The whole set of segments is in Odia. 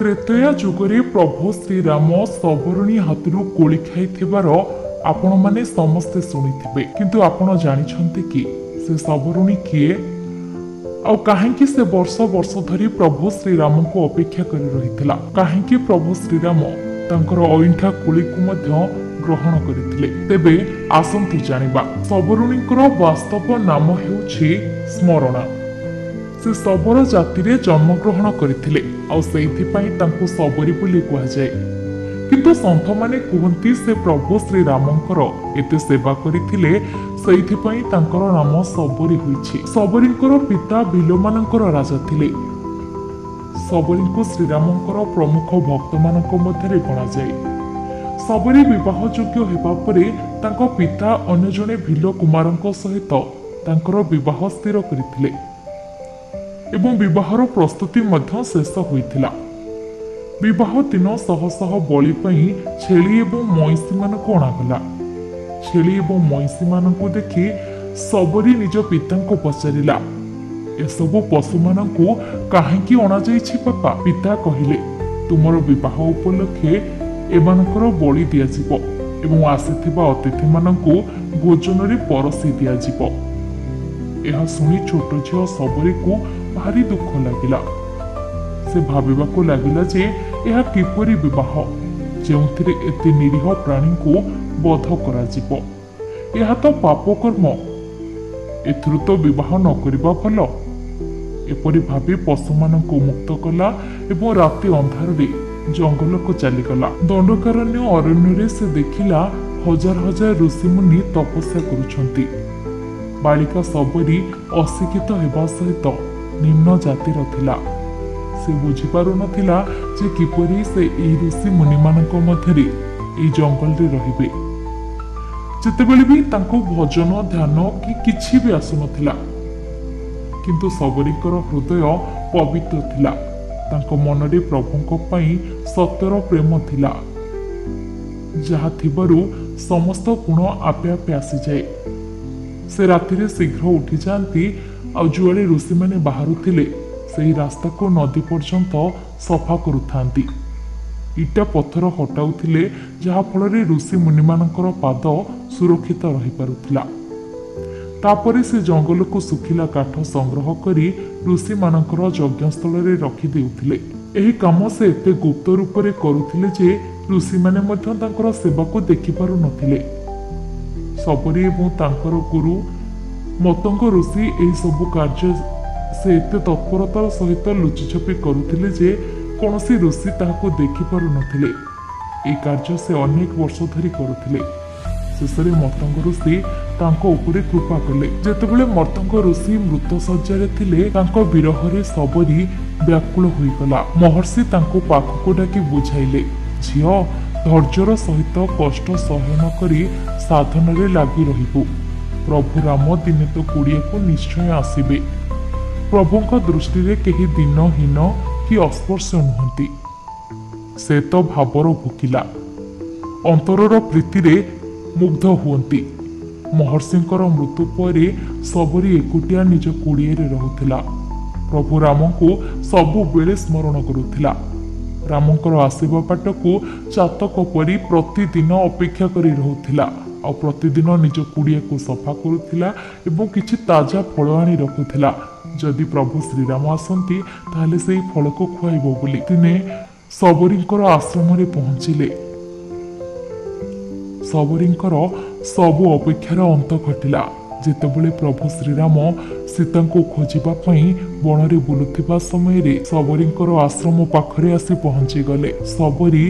ତ୍ରେତୟା ଯୁଗରେ ପ୍ରଭୁ ଶ୍ରୀରାମ ସବରୁଣୀ ହାତରୁ କୋଳି ଖାଇଥିବାର ଆପଣମାନେ ସମସ୍ତେ ଶୁଣିଥିବେ, କିନ୍ତୁ ଆପଣ ଜାଣିଛନ୍ତି କି ସେ ସବରୁଣୀ କିଏ ଆଉ କାହିଁକି ସେ ବର୍ଷ ବର୍ଷ ଧରି ପ୍ରଭୁ ଶ୍ରୀରାମଙ୍କୁ ଅପେକ୍ଷା କରି ରହିଥିଲା? କାହିଁକି ପ୍ରଭୁ ଶ୍ରୀରାମ ତାଙ୍କର ଅଇଁଠା କୋଳିକୁ ମଧ୍ୟ ଗ୍ରହଣ କରିଥିଲେ? ତେବେ ଆସନ୍ତୁ ଜାଣିବା। ସବରୁଣୀଙ୍କର ବାସ୍ତବ ନାମ ହେଉଛି ସ୍ମରଣା। ସେ ଶବର ଜାତିରେ ଜନ୍ମଗ୍ରହଣ କରିଥିଲେ ଆଉ ସେଇଥିପାଇଁ ତାଙ୍କୁ ଶବରୀ ବୋଲି କୁହାଯାଏ। କିନ୍ତୁ ସନ୍ଥମାନେ କୁହନ୍ତି ସେ ପ୍ରଭୁ ଶ୍ରୀରାମଙ୍କର ଏତେ ସେବା କରିଥିଲେ, ସେଇଥିପାଇଁ ତାଙ୍କର ନାମ ଶବରୀ ହୋଇଛି। ଶବରୀଙ୍କର ପିତା ଭିଲମାନଙ୍କର ରାଜା ଥିଲେ। ଶବରୀଙ୍କୁ ଶ୍ରୀରାମଙ୍କର ପ୍ରମୁଖ ଭକ୍ତମାନଙ୍କ ମଧ୍ୟରେ ଗଣାଯାଏ। ଶବରୀ ବିବାହ ଯୋଗ୍ୟ ହେବା ପରେ ତାଙ୍କ ପିତା ଅନ୍ୟ ଜଣେ ଭିଲ କୁମାରଙ୍କ ସହିତ ତାଙ୍କର ବିବାହ ସ୍ଥିର କରିଥିଲେ ଏବଂ ବିବାହର ପ୍ରସ୍ତୁତି ମଧ୍ୟ ଶେଷ ହୋଇଥିଲା। ବିବାହ ଦିନ ଶହ ଶହ ବଳି ପାଇଁ ଛେଳି ଏବଂ ମଇଁଷିମାନଙ୍କୁ ଅଣାଗଲା। ଛେଳି ଏବଂ ମଇଁଷିମାନଙ୍କୁ ଦେଖି ଶବରୀ ନିଜ ପିତାଙ୍କୁ ପଚାରିଲା, ଏସବୁ ପଶୁମାନଙ୍କୁ କାହିଁକି ଅଣାଯାଇଛି ବାପା? ପିତା କହିଲେ, ତୁମର ବିବାହ ଉପଲକ୍ଷେ ଏମାନଙ୍କର ବଳି ଦିଆଯିବ ଏବଂ ଆସିଥିବା ଅତିଥିମାନଙ୍କୁ ଭୋଜନରେ ପରସି ଦିଆଯିବ। ଏହା ଶୁଣି ଛୋଟ ଝିଅ ଶବରୀକୁ ଭାରି ଦୁଃଖ ଲାଗିଲା। ସେ ଭାବିବାକୁ ଲାଗିଲା ଯେ ଏହା କିପରି ବିବାହ ଯେଉଁଥିରେ ଏତେ ନିରୀହ ପ୍ରାଣୀଙ୍କୁ ବଧ କରାଯିବ? ଏହା ତ ପାପ କର୍ମ, ଏଥିରୁ ତ ବିବାହ ନ କରିବା ଭଲ। ଏପରି ଭାବି ପଶୁମାନଙ୍କୁ ମୁକ୍ତ କଲା ଏବଂ ରାତି ଅନ୍ଧାରରେ ଜଙ୍ଗଲକୁ ଚାଲିଗଲା। ଦଣ୍ଡକାରଣ୍ୟ ଅରଣ୍ୟରେ ସେ ଦେଖିଲା ହଜାର ହଜାର ଋଷିମୁନି ତପସ୍ୟା କରୁଛନ୍ତି। ବାଳିକା ଶବରୀ ଅଶିକ୍ଷିତ ହେବା ସହିତ ନିମ୍ନ ଜାତିର ଥିଲା। ସେ ବୁଝିପାରୁନଥିଲା ଯେ କିପରି ସେ ଏହି ଋଷି ମୁନିମାନଙ୍କ ମଧ୍ୟରେ ଏହି ଜଙ୍ଗଲରେ ରହିବେ। ଯେତେବେଳେ ବି ତାଙ୍କୁ ଭଜନ ଧ୍ୟାନ କି କିଛି ବି ଆସୁନଥିଲା, କିନ୍ତୁ ଶବରୀଙ୍କର ହୃଦୟ ପବିତ୍ର ଥିଲା। ତାଙ୍କ ମନରେ ପ୍ରଭୁଙ୍କ ପାଇଁ ସତ୍ୟର ପ୍ରେମ ଥିଲା, ଯାହା ଥିବାରୁ ସମସ୍ତ ଗୁଣ ଆପେ ଆପେ ଆସିଯାଏ। ସେ ରାତିରେ ଶୀଘ୍ର ଉଠିଯାଆନ୍ତି ଆଉ ଯୁଆଡ଼େ ଋଷିମାନେ ବାହାରୁଥିଲେ ସେହି ରାସ୍ତାକୁ ନଦୀ ପର୍ଯ୍ୟନ୍ତ ସଫା କରୁଥାନ୍ତି। ଇଟା ପଥର ହଟାଉଥିଲେ, ଯାହାଫଳରେ ଋଷି ମୁନିମାନଙ୍କର ପାଦ ସୁରକ୍ଷିତ ରହିପାରୁଥିଲା। ତାପରେ ସେ ଜଙ୍ଗଲକୁ ଶୁଖିଲା କାଠ ସଂଗ୍ରହ କରି ଋଷିମାନଙ୍କର ଯଜ୍ଞସ୍ଥଳରେ ରଖିଦେଉଥିଲେ। ଏହି କାମ ସେ ଏତେ ଗୁପ୍ତ ରୂପରେ କରୁଥିଲେ ଯେ ଋଷିମାନେ ମଧ୍ୟ ତାଙ୍କର ସେବାକୁ ଦେଖିପାରୁନଥିଲେ। ଶବରୀ ଏବଂ ତାଙ୍କର ଗୁରୁ ମତଙ୍ଗ ଋଷି ଏହିସବୁ କାର୍ଯ୍ୟ ସେ ଏତେ ତତ୍ପରତାର ସହିତ ଲୁଚିଛପି କରୁଥିଲେ ଯେ କୌଣସି ଋଷି ତାହାକୁ ଦେଖିପାରୁନଥିଲେ। ଏହି କାର୍ଯ୍ୟ ସେ ଅନେକ ବର୍ଷ ଧରି କରୁଥିଲେ। ଶେଷରେ ମତଙ୍ଗ ଋଷି ତାଙ୍କ ଉପରେ କୃପା କଲେ। ଯେତେବେଳେ ମତଙ୍ଗ ଋଷି ମୃତ ଶଯ୍ୟାରେ ଥିଲେ, ତାଙ୍କ ବିରହରେ ଶବରୀ ବ୍ୟାକୁଳ ହୋଇଗଲା। ମହର୍ଷି ତାଙ୍କୁ ପାଖକୁ ଡାକି ବୁଝାଇଲେ, ଝିଅ, ଧୈର୍ଯ୍ୟର ସହିତ କଷ୍ଟ ସହନ କରି ସାଧନାରେ ଲାଗି ରହିବୁ। ପ୍ରଭୁ ରାମ ଦିନେ ତ କୁଡ଼ିଆକୁ ନିଶ୍ଚୟ ଆସିବେ। ପ୍ରଭୁଙ୍କ ଦୃଷ୍ଟିରେ କେହି ଦିନହୀନ କି ଅସ୍ପର୍ଶ ନୁହନ୍ତି। ସେ ତ ଭାବର ଭୋକିଲା, ଅନ୍ତରର ପ୍ରୀତିରେ ମୁଗ୍ଧ ହୁଅନ୍ତି। ମହର୍ଷିଙ୍କର ମୃତ୍ୟୁ ପରେ ଶବରୀ ଏକୁଟିଆ ନିଜ କୁଡ଼ିଆରେ ରହୁଥିଲା। ପ୍ରଭୁ ରାମଙ୍କୁ ସବୁବେଳେ ସ୍ମରଣ କରୁଥିଲା। ରାମଙ୍କର ଆସିବା ବାଟକୁ ଚାତକ ପରି ପ୍ରତିଦିନ ଅପେକ୍ଷା କରି ରହୁଥିଲା ଆଉ ପ୍ରତିଦିନ ନିଜ କୁଡ଼ିଆକୁ ସଫା କରୁଥିଲା ଏବଂ କିଛି ତାଜା ଫଳ ଆଣି ରଖୁଥିଲା, ଯଦି ପ୍ରଭୁ ଶ୍ରୀରାମ ଆସନ୍ତି ତାହେଲେ ସେଇ ଫଳକୁ ଖୁଆଇବ ବୋଲି। ଦିନେ ଶବରୀଙ୍କର ଆଶ୍ରମରେ ପହଞ୍ଚିଲେ। ଶବରୀଙ୍କର ସବୁ ଅପେକ୍ଷାର ଅନ୍ତ ଘଟିଲା ଯେତେବେଳେ ପ୍ରଭୁ ଶ୍ରୀରାମ ସୀତାଙ୍କୁ ଖୋଜିବା ପାଇଁ ବଣରେ ବୁଲୁଥିବା ସମୟରେ ଶବରୀଙ୍କର ଆଶ୍ରମ ପାଖରେ ଆସି ପହଞ୍ଚିଗଲେ। ଶବରୀ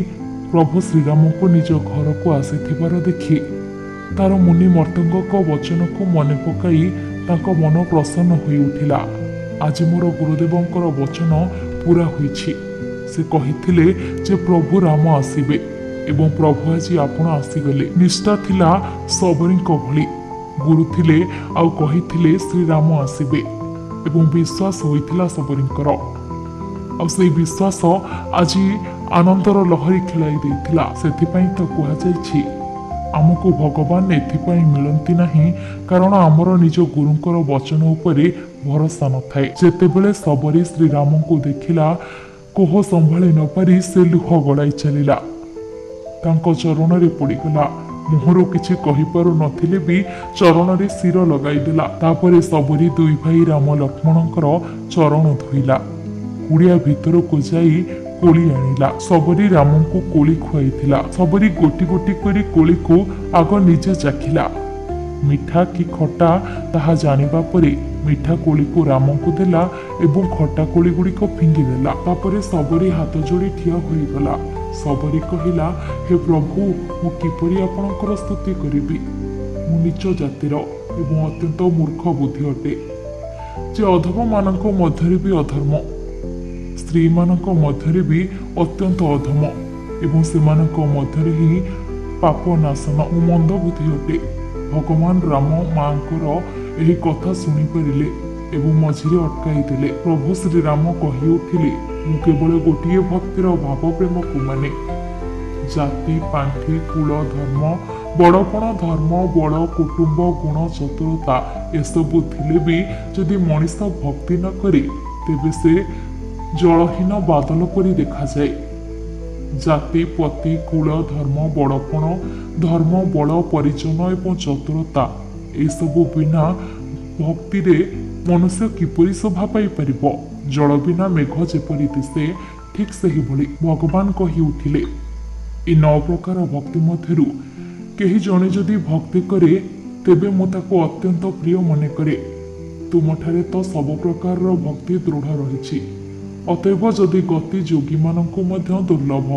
ପ୍ରଭୁ ଶ୍ରୀରାମଙ୍କୁ ନିଜ ଘରକୁ ଆସିଥିବାର ଦେଖି ତାର ମୁନି ମର୍ତ୍ତଙ୍ଗଙ୍କ ବଚନକୁ ମନେ ପକାଇ ତାଙ୍କ ମନ ପ୍ରସନ୍ନ ହୋଇଉଠିଲା। ଆଜି ମୋର ଗୁରୁଦେବଙ୍କର ବଚନ ପୁରା ହୋଇଛି। ସେ କହିଥିଲେ ଯେ ପ୍ରଭୁ ରାମ ଆସିବେ ଏବଂ ପ୍ରଭୁ ଆଜି ଆପଣ ଆସିଗଲେ। ନିଷ୍ଠା ଥିଲା ଶବରୀଙ୍କ ଭଳି। ଗୁରୁ ଥିଲେ ଆଉ କହିଥିଲେ ଶ୍ରୀରାମ ଆସିବେ ଏବଂ ବିଶ୍ୱାସ ହୋଇଥିଲା ଶବରୀଙ୍କର, ଆଉ ସେଇ ବିଶ୍ୱାସ ଆଜି ଆନନ୍ଦର ଲହରୀ ଖେଳାଇ ଦେଇଥିଲା। ସେଥିପାଇଁ ତ କୁହାଯାଇଛି, ଆମକୁ ଭଗବାନ ଏଥିପାଇଁ ମିଳନ୍ତି ନାହିଁ କାରଣ ଆମର ନିଜ ଗୁରୁଙ୍କର ବଚନ ଉପରେ ଭରସା ନଥାଏ। ଯେତେବେଳେ ଶବରୀ ଶ୍ରୀରାମଙ୍କୁ ଦେଖିଲା, କୋହ ସମ୍ଭାଳି ନପାରି ସେ ଲୁହ ଗଡ଼ାଇ ଚାଲିଲା, ତାଙ୍କ ଚରଣରେ ପଡ଼ିଗଲା। ମୁହଁରୁ କିଛି କହିପାରୁ ନଥିଲେ ବି ଚରଣରେ ଶିର ଲଗାଇଦେଲା। ତାପରେ ଶବରୀ ଦୁଇ ଭାଇ ରାମ ଲକ୍ଷ୍ମଣଙ୍କର ଚରଣ ଧୋଇଲା, କୁଡ଼ିଆ ଭିତରକୁ ଯାଇ କୋଳି ଆଣିଲା। ଶବରୀ ରାମଙ୍କୁ କୋଳି ଖୁଆଇଥିଲା। ଶବରୀ ଗୋଟି ଗୋଟି କରି କୋଳିକୁ ଆଗ ନିଜେ ଚାଖିଲା। ମିଠା କି ଖଟା ତାହା ଜାଣିବା ପରେ ମିଠା କୋଳିକୁ ରାମଙ୍କୁ ଦେଲା ଏବଂ ଖଟା କୋଳି ଗୁଡ଼ିକ ଫିଙ୍ଗିଦେଲା। ତାପରେ ଶବରୀ ହାତ ଯୋଡ଼ି ଠିଆ ହୋଇଗଲା। ଶବରୀ କହିଲା, ହେ ପ୍ରଭୁ, ମୁଁ କିପରି ଆପଣଙ୍କର ସ୍ତୁତି କରିବି? ମୁଁ ନୀଚ ଜାତିର ଏବଂ ଅତ୍ୟନ୍ତ ମୂର୍ଖ ବୁଦ୍ଧି ଅଟେ, ଯେ ଅଧମମାନଙ୍କ ମଧ୍ୟରେ ବି ଅଧର୍ମ, ସ୍ତ୍ରୀମାନଙ୍କ ମଧ୍ୟରେ ବି ଅତ୍ୟନ୍ତ ଅଧମ ଏବଂ ସେମାନଙ୍କ ମଧ୍ୟରେ ହିଁ ପାପ ନାଶନ ଓ ମନ୍ଦ ବୁଦ୍ଧି ଅଟେ। ଭଗବାନ ରାମ ମାଙ୍କର ଏହି କଥା ଶୁଣିପାରିଲେ ଏବଂ ମଝିରେ ଅଟକାଇ ଦେଲେ। ପ୍ରଭୁ ଶ୍ରୀରାମ କହି ଉଠିଲେ, ମୁଁ କେବଳ ଗୋଟିଏ ଭକ୍ତିର ଭାବ ପ୍ରେମକୁ ମାନେ। ଜାତି, ପାଣ୍ଠି, କୁଳ, ଧର୍ମ, ବଡ଼ପଣ, ଧର୍ମ, ବଳ, କୁଟୁମ୍ବ, ଗୁଣ, ଚତୁରତା ଏସବୁ ଥିଲେ ବି ଯଦି ମଣିଷ ଭକ୍ତି ନ କରେ ତେବେ ସେ ଜଳହୀନ ବାଦଲ ପରି ଦେଖାଯାଏ। ଜାତି, ପତି, କୁଳ, ଧର୍ମ, ବଡ଼ପଣ, ଧର୍ମ, ବଳ, ପରିଜନ ଏବଂ ଚତୁରତା ଏସବୁ ବିନା ଭକ୍ତିରେ ମନୁଷ୍ୟ କିପରି ଶୋଭା ପାଇପାରିବ? ଜଳ ବିନା ମେଘ ଯେପରି ଦିଶେ ଠିକ୍ ସେହିଭଳି। ଭଗବାନ କହି ଉଠିଲେ, ଏ 9 ପ୍ରକାର ଭକ୍ତି ମଧ୍ୟରୁ କେହି ଜଣେ ଯଦି ଭକ୍ତି କରେ ତେବେ ମୁଁ ତାକୁ ଅତ୍ୟନ୍ତ ପ୍ରିୟ ମନେ କରେ। ତୁମଠାରେ ତ ସବୁ ପ୍ରକାରର ଭକ୍ତି ଦୃଢ଼ ରହିଛି, ଅତଏବ ଯଦି ଗତି ଯୋଗୀମାନଙ୍କୁ ମଧ୍ୟ ଦୁର୍ଲଭ,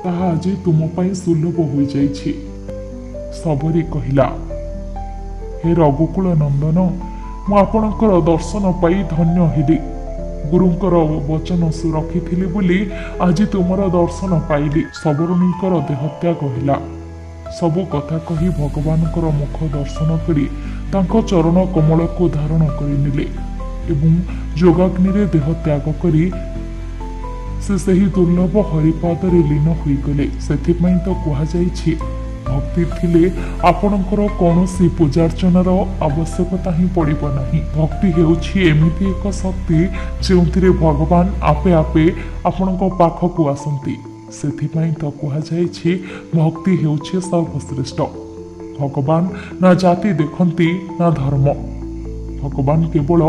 ତାହା ଆଜି ତୁମ ପାଇଁ ସୁଲଭ ହୋଇଯାଇଛି। ଶବରୀ କହିଲା, ହେ ରଘୁକୁଳ ନନ୍ଦନ, ମୁଁ ଆପଣଙ୍କର ଦର୍ଶନ ପାଇ ଧନ୍ୟ ହେଲି। ଗୁରୁଙ୍କର ବଚନ ରଖିଥିଲି ବୋଲି ଆଜି ତୁମର ଦର୍ଶନ ପାଇଲି। ଶବରୁଣୀଙ୍କର ଦେହତ୍ୟାଗ ହେଲା। ସବୁ କଥା କହି ଭଗବାନଙ୍କର ମୁଖ ଦର୍ଶନ କରି ତାଙ୍କ ଚରଣ କମଳକୁ ଧାରଣ କରିନେଲେ ଏବଂ ଯୋଗାଗ୍ନିରେ ଦେହ ତ୍ୟାଗ କରି ସେ ସେହି ଦୁର୍ଲଭ ହରିପାଦରେ ଲୀନ ହୋଇଗଲେ। ସେଥିପାଇଁ ତ କୁହାଯାଇଛି, ଭକ୍ତି ଥିଲେ ଆପଣଙ୍କର କୌଣସି ପୂଜାର୍ଚ୍ଚନାର ଆବଶ୍ୟକତା ହିଁ ପଡ଼ିବ ନାହିଁ। ଭକ୍ତି ହେଉଛି ଏମିତି ଏକ ଶକ୍ତି ଯେଉଁଥିରେ ଭଗବାନ ଆପେ ଆପେ ଆପଣଙ୍କ ପାଖକୁ ଆସନ୍ତି। ସେଥିପାଇଁ ତ କୁହାଯାଇଛି, ଭକ୍ତି ହେଉଛି ସର୍ବଶ୍ରେଷ୍ଠ। ଭଗବାନ ନା ଜାତି ଦେଖନ୍ତି ନା ଧର୍ମ, ଭଗବାନ କେବଳ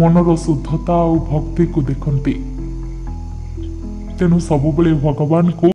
ମନର ଶୁଦ୍ଧତା ଆଉ ଭକ୍ତିକୁ ଦେଖନ୍ତି। ତେଣୁ ସବୁବେଳେ ଭଗବାନଙ୍କୁ